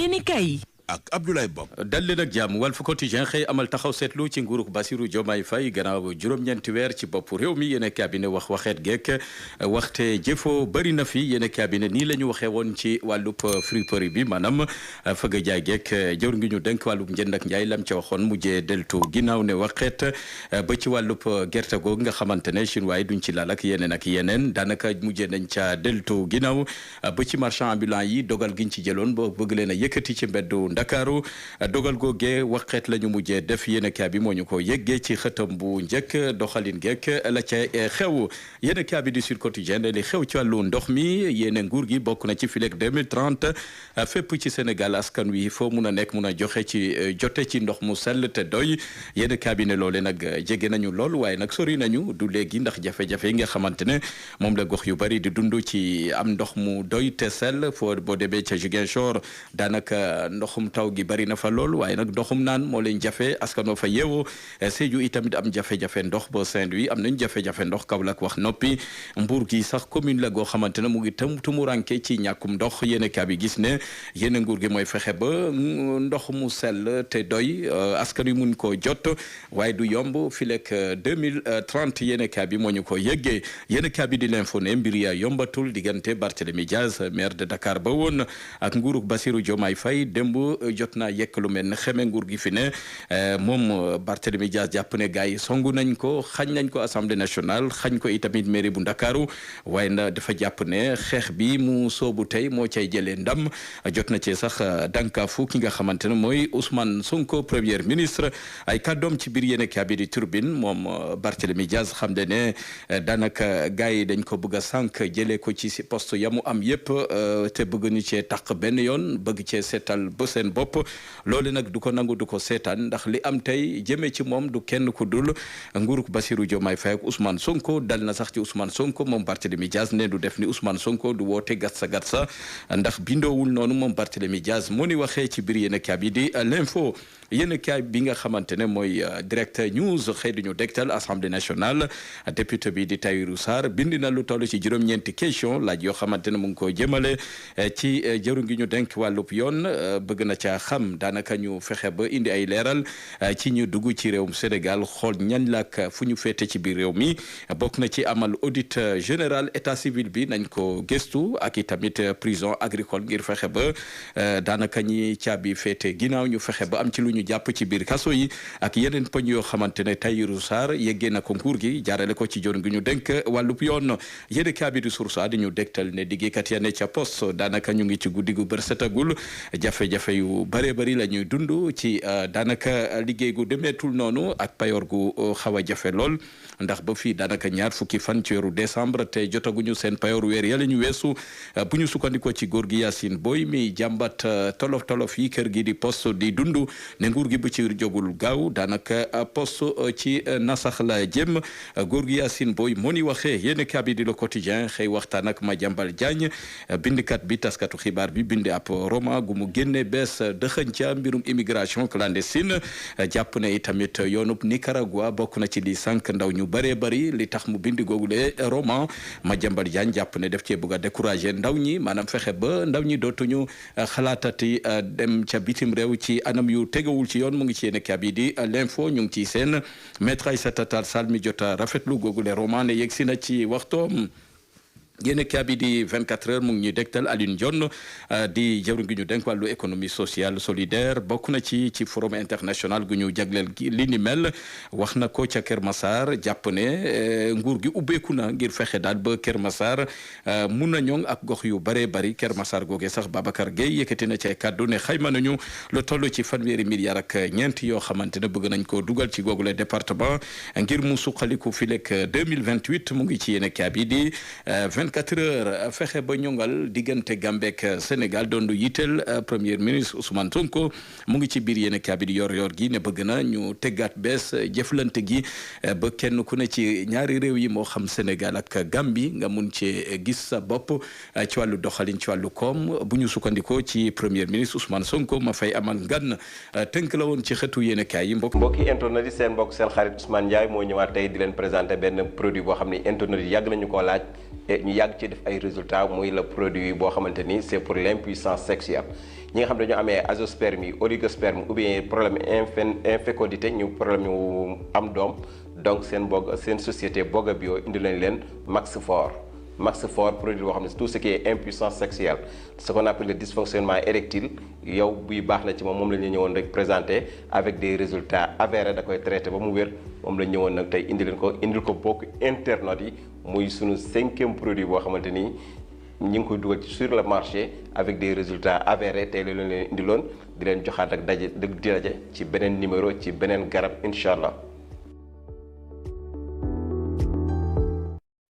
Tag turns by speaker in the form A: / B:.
A: yéene kay
B: ak Abdoulaye Bob
C: dal leen ak jàmm Walf Quotidien xëy amal taxaw seetlu ci nguurug Bassirou Diomaye Faye gannaaw juróom-ñeenti weer ci bopp réew mi yéene cabinet waxeet geek waxte jëfoo bëri na fi yéene cabinet nii la ñu waxee woon ci wàllub friperie bi maanaam fëgg jaay geek jëwr ngi ñu denk wàllub njënd ak njaay lam ca waxoon mujjee deltu ginnaaw ne waxeet ba ci wàllub gerte googu nga xamante ne chinois yi duñ ci laal ak yeneen daanaka mujjee nañ ca deltu ginnaaw ba ci marchand ambulant yi dogal giñ ci jëloon ba bëgg leen a yëkkati ci mbeddu Ndakaaru dogal googee waxeet la ñu mujjee def yéenekaay bi moo ñu ko yëggee ci xëtam bu njëkk doxalin geek la ca xew yéenekaay bi di Sud Quotidien li xew ci wàllu ndox mi yéene nguur gi bokk na ci fileeg 2030 fépp ci Sénégal askan wi foo mun a nekk mun a joxe ci jote ci ndox mu sell te doy yéenekaay bi ne loole nag jege nañu lool waaye nag sori nañu du léegi ndax jafe-jafe yi nga xamante ne moom la gox yu bari di dund ci am ndox mu doy te sell foo boo demee ca Ziguinchor daanaka ndoxum taw gi bari na fa lool waaye nag ndoxum naan moo leen jafe askanoo fa yeewoo Sédhiou itamit am jafe-jafe ndox ba Saint-Louis am nañ jafe-jafe ndox Kaolack wax noppi Mbour gi sax commune la goo xamante ne mu ngi tumuranke ci ñàkkum ndox yéen kaa bi gis ne yéen nguur gi mooy fexe ba ndox mu sell te doy askan wi mun koo jot waaye du yomb filek 2030 yéen kaa bi moo ñu ko yëggee yéen kaa bi di l'info ne mbir ya yombatul diggante Barthélémy Diaz maire de Dakar ba woon ak nguurug Bassirou Diomaye Faye démb jot naa yekk lu mel ne xeme nguur gi fi ne moom Barthélémy Dias jàpp ne gars yi songu nañ ko xañ nañ ko assemblée nationale xañ ko itamit mairie bu Ndakaaru waaye na dafa jàpp ne xeex bi mu soobu tey moo cay jëlee ndam jot na ci sax dànkaafu ki nga xamante ne mooy Ousmane Sonko premier ministre ay kàddoom ci biir yéene kaa bi di Turbine moom Barthélémy Dias xam ne daanaka gars yi dañ ko bëgg a sànq jëlee ko ci poste yamu am yëpp te bëgg ñu cee taq benn yoon bëgg cee seetal ba seen bopp loolu nag du ko nangu du ko seetaan ndax li am tey jëmee ci moom du kenn ku dul nguurug Bassirou Diomaye Faye ak Ousmane Sonko dal na sax ci Ousmane Sonko moom Barthélémy Dias ne du def ni Ousmane Sonko du woote gatsa ndax bindoowul noonu moom Barthélémy Dias moo ni waxee ci biir yéen kaay bi di l'info yéen kaay bi nga xamante ne mooy direct news xëy duñu dégtal assemblée nationale député bi di Tahirou Sarr bind na lu toll ci juróom-ñeenti question laaj yoo xamante ne mu ngi ko jëmale ci jëru ngi ñu denk wàllub yoon bëgg na caa xam daanaka ñu fexe ba indi ay leeral ci ñu dugg ci réewum Sénégal xool ñan lak fu ñu féete ci biir réew mi bokk na ci amal audit général état civil bi nañ ko gëstu ak i tamit prison agricole ngir fexe ba daanaka ñi caabi féete ginnaaw ñu fexe ba am ci lu ñu jàpp ci biir kaso yi ak yeneen poñ yoo xamante ne Tahirou Sarr yeggee na ko nguur gi jaarale ko ci jon gi ñu denk wàllub yoon yéen kaabi di source di ñu dégtal ne liggéeykat ya ne ca poste daanaka ñu ngi ci guddi gu bër setagul jafe-jafe yu bëree bëri la ñuy dund ci daanaka liggéey gu demeetul noonu ak payoor gu xaw a jafe lool ndax ba fii daanaka ñaar fukki fan ci weeru décembre te jotaguñu seen payoor weer yàlla ñu weesu bu ñu sukkandikoo ci góor gi Yacine Boy mi jàmbat tolof yi kër gi di poste di dund ne nguur gi bu ci jógul gaaw daanaka poste ci nasax la jëm góor gi Yacine Boy moo ni waxee yéen kabi di Le Quotidien xëy waxtaan ak Madiambal Diagne bindkat bi taskatu xibaar bi bind ab roman gu mu génne bees dëxëñ ca mbirum immigration clandestine jàpp ne itamit yoonub Nicaragua bokk na ci li sànq ndaw ñu bëree bëri li tax mu bind googule roman Madiambal Diagne jàpp ne def cee bëgg a décourager ndaw ñi maanaam fexe ba ndaw ñi dootuñu xalaatati dem ca bitim réew ci anam yu tegawul ci yoon mu ngi ci yéen kabi di l'info ñu ngi ci seen maître Aïssata Tall Sall mi jota rafetlu googule roman ne yegg si na ci waxtoom yéen kaabi di 24 heures mu ngi ñuy dégtal Alioune Dione di jëwriñ gi ñu denk wàllu économie sociale solidaire bokk na ci forum international gu ñu jagleel li ni mel wax na ko ca Kër Massar jàpp ne nguur gi ubbeeku na ngir fexe daal ba Kër Massar mun na ñoŋ ak gox yu bëree bëri Kër Massar googee sax Babacar Gueye yëkkati na ci kàddu ne xayma nañu lu toll ci fanweeri milliards ak ñeent yoo xamante ne bëgg nañ ko dugal ci googule département ngir mu suqaliku filek 2028 mu ngi ci yéen kaabi di 24 heures fexe ba ñongal diggante Gambek Sénégal doon lu yitteel premier ministre Ousmane Sonko mu ngi ci biir yéen kaabi di yor gi ne bëgg na ñu teggaat bees jëflante gi ba kenn ku ne ci ñaari réew yi moo xam Sénégal ak Gambie nga mun ci gis sa bopp ci wàllu doxalin ci wàllu koom bu ñu sukkandikoo ci premier ministre Ousmane Sonko ma fay amal ngan tënk la woon ci xëtu yéen kaay yi
D: mbokki internet yi seen mbokk seen xarit Ousmane Ndiaye moo ñëwaat tey di leen présenté benn produit boo xam ne internet yi yàgg nañu koo laaj ñu yàgg ci def ay résultats muy le produit boo xamante ni c'est pour l'impuissance sexuelle ñi nga xam ne dañoo amee azoospermie oligosperme ou bien problème infécondité ñu problème ñu am doom donc seen société Boga Bio indi leen Max Fort produit boo xam ne tout ce qui est impuissance sexuelle ce qu'on appelle le dysfonctionnement érectile yow buy baax na ci moom la ñu ñëwoon rek présenté avec des résultats avérés da koy traité ba mu wér moom la ñu ñëwoon nag tey indil ko bokk internautes yi muy sunu 5e produit boo xamante ni ñi ngi koy dugal sur le marché avec des résultats avérés tey la leen indiloon di leen joxaat ak daje ci beneen numéro ci beneen garab incha allah.